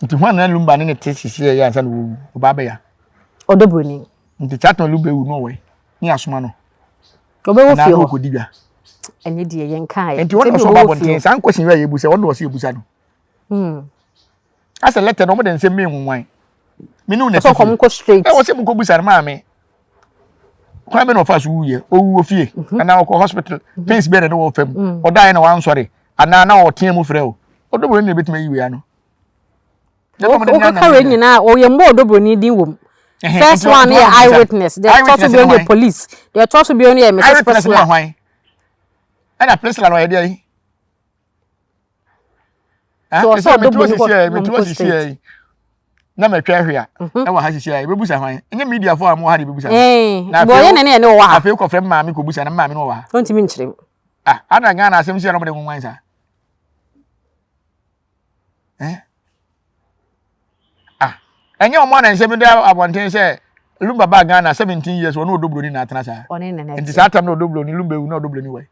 Nti hwan na Lumba ne ne te sisi yɛ ansa na wɔwu? Ɔbaa bɛya. Ɔdɔ buroni. Nti saa tɔn Lumba ewu no ɔwɔ ne asoma no. Ɔbɛwɔ fie hɔ. Anaa ɔkɔdi dwa. Ɛnyɛ deɛ yɛn kaa yɛ. Nti wɔn na ɔsɔ ɔba abɔnten saa nkɔsi wɛ yɛ ebusa wɔn na ɔsɛ ebusa no. Asɛ lɛtɛ no wɔn de nsɛm mi nwanwan. Me ne wo na ɛte fie. Ɔsɛ straight. Ɛwɔ sɛ mu kɔ busa no maame. Kwan bɛ na ɔfa so wuyɛ owu wɔ fie anaa ɔkɔ hospital pains bɛn na ɛne wɔ fam ɔdaeɛ na wansɔre anaa na ɔteɛ mu frɛ o ɔdɔ buroni na ebetumi ayi wei ano. Wokeka wei nyinaa ɔyɛ mmɔ ɔdɔ buroni din wɔ mu. First one yɛ eye witness deɛ ɛtɔ so bio no yɛ police deɛ ɛtɔ so bio no yɛ Mrs. Priscilla. Ɛna Priscilla na ɔyɛ deɛ yi. So ɔsɛ ɔdɔ buroni kɔ metuo sisi yɛ na mɛtwa ahwe a ɛwɔ ha sisi a ebebusa hwan ɛnyɛ media fo a mo ha de ebebusa na afei ɔyɛ nane ɛne wɔ ha afei kɔfrɛ maame kɔbusa na maame no wɔ ha ɔntumi nkyerɛ mu. Ah, ana Ghana asɛm si a na ɔmo de nwanwan saa. Eh? Ah, ɛnyɛ ɔmo ana nsɛm da abɔnten sɛ Lumba baa Ghana 17 years ɔne Odo Broni na atena saa. Ɔne nana. Nti saa tam na Odo Broni Lumba ewu na Odo Broni wɔ.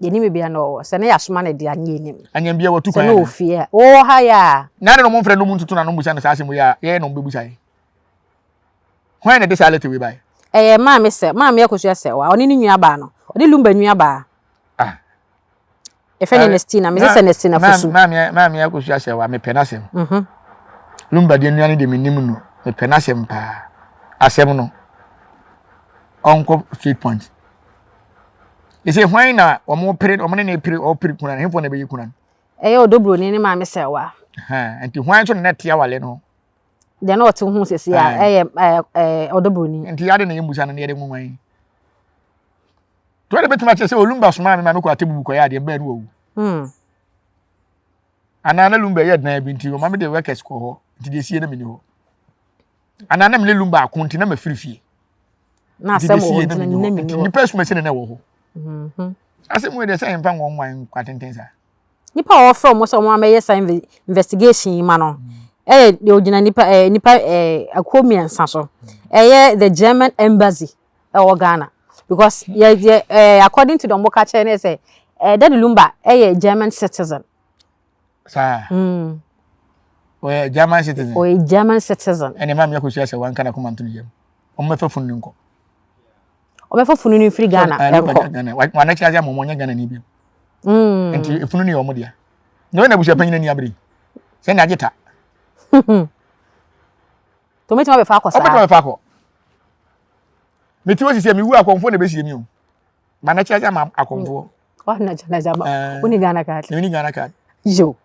Yɛnim baabi a na ɔwɔ sɛ ne yɛasoma no de anyɛ anim. Anyɛ bia wɔtu kwan. Sɛ na ofie a wɔwɔ ha yɛ a. Na ne na ɔmo mfrɛ no ɔmo ntutu na no mbusa no saa asɛm yi a yɛyɛ na ɔmo bɛbusa yɛ. Hwan na ɛde saa lɛtɛ wei bae? Ɛyɛ maame sɛ maame Akosua Sɛwa ɔne ne nua baa no ɔne Lumba nua baa. Ah. Yɛfrɛ no Ernestina mese sɛ Ernestina Fosu. Maame maame Akosua Sɛwa mepɛ n'asɛm. Mhm. Lumba deɛ nua no deɛ menim no mepɛ n'asɛm paa. Asɛm no ɔnkɔ straight point. Ɛsɛ hwan na wɔn pere wɔn ne ne pere ɔpere kuna no hemfo na ɛbɛyɛ kuna no. Ɛyɛ Ɔdɔ Buroni ne maame Sɛwa. Nti hwan nso na na ɛte awale no? Deɛ na ɔte ho sisi a ɛyɛ ɛɛ ɛɛ Ɔdɔ Buroni. Nti yade na yɛn busa no na yɛde nwonwa yi. To de bɛtumi akyerɛ sɛ Olumba somaa me ma mekɔ Atebubu kɔyɛ adeɛ mbɛɛ no wawu. Anaa na Lumba yɛ dan bi nti ɔma me de workers kɔ hɔ nti deɛ esie na menni hɔ. Anaa na mene Lumba ako nti na mafiri fie. Na asɛm wɔ hɔ nti na menni hɔ. Nnipa asuma si na na ɛwɔ hɔ. Asɛm wei deɛ sɛ yɛmfa nwonwan nkwa tenten saa. Nipa a wɔfrɛ wɔn sɛ wɔn amɛyɛ saa investigation yi ma no ɛyɛ deɛ ogyina nipa ɛɛ nipa ɛɛ akuo mmiɛnsa so. Ɛyɛ the German embassy ɛwɔ Ghana because yɛ yɛ ɛɛ according to the wɔn ka kyerɛ ne sɛ ɛɛ Daddy Lumba ɛyɛ German citizen. Saa. Ɔyɛ German citizen. Ɔyɛ German citizen. Ɛnna maame Akosua sɛ wanka na kɔma nto ne yam. Wɔn mɛfa funu ne nkɔ. Ɔbɛfa funu no mfiri Ghana ɛnkɔ. Wɔn akyerɛ ase ama wɔn nyɛ Ghana ni bi. Nti efunu no yɛ wɔn dea. Na wɔn na abusua panyin ani abere. Sɛ na agye ta. To mɛtumi abɛfa akɔ saa. Ɔbɛtumi abɛfa akɔ. Meti hɔ sisi mi wu akɔnfoɔ na ebesie mi o. Ma na kyerɛ sɛ ama akɔnfoɔ. Wa na kyerɛ sɛ ama. Woni Ghana card. Woni Ghana card. Yo.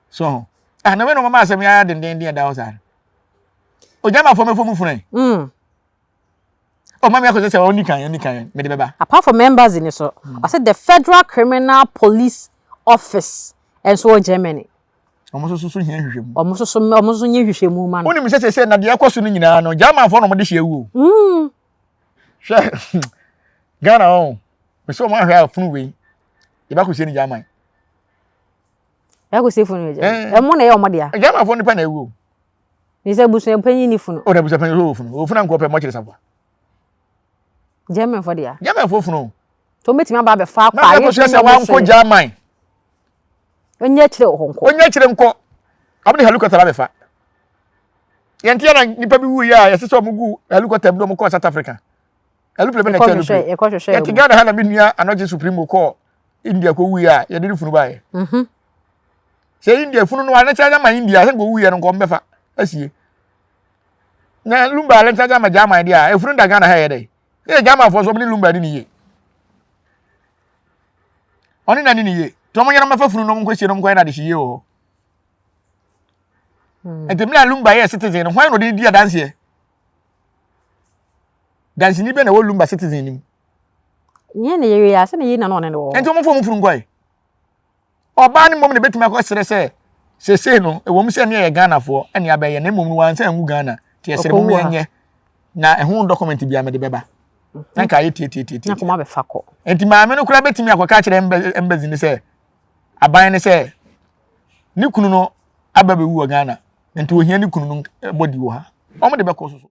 So. Ah na wei na ɔmama asɛm yɛ dendenden ɛda hɔ saa. Ogyama fɔ mɛfɔ mu funu. Oh, mami akɔsɛ sɛ ɔni kan ɔni kan mede bɛba. Apart from embassy ni so, ɔsɛ the Federal Criminal Police Office nso wɔ Germany. Wɔn nso so hia nhwehwɛmu. Wɔn nso so wɔn nso nyɛ nhwehwɛmu ma no. Wonim sɛ sɛ na deɛ ɛkɔ so no nyinaa no Germanfoɔ na wɔde hyɛ awu o. Hwɛ Ghana ɔn mesɛ wɔn ahwɛ a funu wei yɛbɛkɔsie no German. Yɛbɛkɔsie funu wɔ German. Ɛmo na ɛyɛ wɔn dea. Germanfoɔ nipa na awu o. Ne sɛ abusua panyin ni funu. O na abusua panyin wɔ funu. Wɔ funu ankɔ pɛ mɔkyere safoa. Germanfoɔ dea. Germanfoɔ funu. To mɛtumi aba abɛfa akɔ a. Na mɛkɔsua sɛ wankɔ German. Onye akyire wɔ hɔ nkɔ. Onye akyire nkɔ. Ɔmo de helicopter abɛfa. Yɛn ti na nipa bi wu yɛ a yɛsɛ sɛ ɔmo gu helicopter bi na ɔmo kɔɔ South Africa. Helicopter bi na ɛkyɛ helicopter. Yɛte Ghana ha na mi nua Anɔgye Supremo kɔɔ India kɔ wu yɛ a yɛde ne funu baayɛ. Sɛ India funu no anɛkyɛ ama India sɛ nkɔ wu yɛ no nkɔ ɔmo bɛfa asie. Na Lumba anɛkyɛ ama German deɛ a efunu da Ghana ha yɛ dɛ. Yɛ Germanfoɔ so ɔmo ne Lumba di ne yie. Ɔne na ne ne yie. Nti ɔmo nyɛ no mɛfa funu no ɔmo nkɔsie no ɔmo nkɔyɛ no adehye yie wɔ hɔ. Nti mmerɛ a Lumba yɛɛ citizen no, hwan na ɔde ne di adanseɛ? Danseni bɛ na ɛwɔ Lumba citizen no mu? Nyɛ ne yere a, sɛ ne yere na na ɔne no wɔ hɔ. Nti ɔmo mfa ɔmo funu nkɔe. Ɔbaa no mmom na ebetumi akɔsrɛ sɛ sesei no, ɛwɔ mu sɛ ne yɛyɛ Ghanafoɔ ɛne abɛyɛ na mmom no wansan angu Ghana. Nti yɛsrɛ mo yɛnyɛ na ɛho document biara mede bɛba. Na nka ayɛ tietietie. Na kɔma bɛfa kɔ. Nti maame no koraa bɛtumi akɔka akyerɛ embassy no sɛ aban no sɛ ne kunu no aba bɛwu wɔ Ghana nti ohia ne kunu no body wɔ ha. Wɔn de bɛkɔ so so.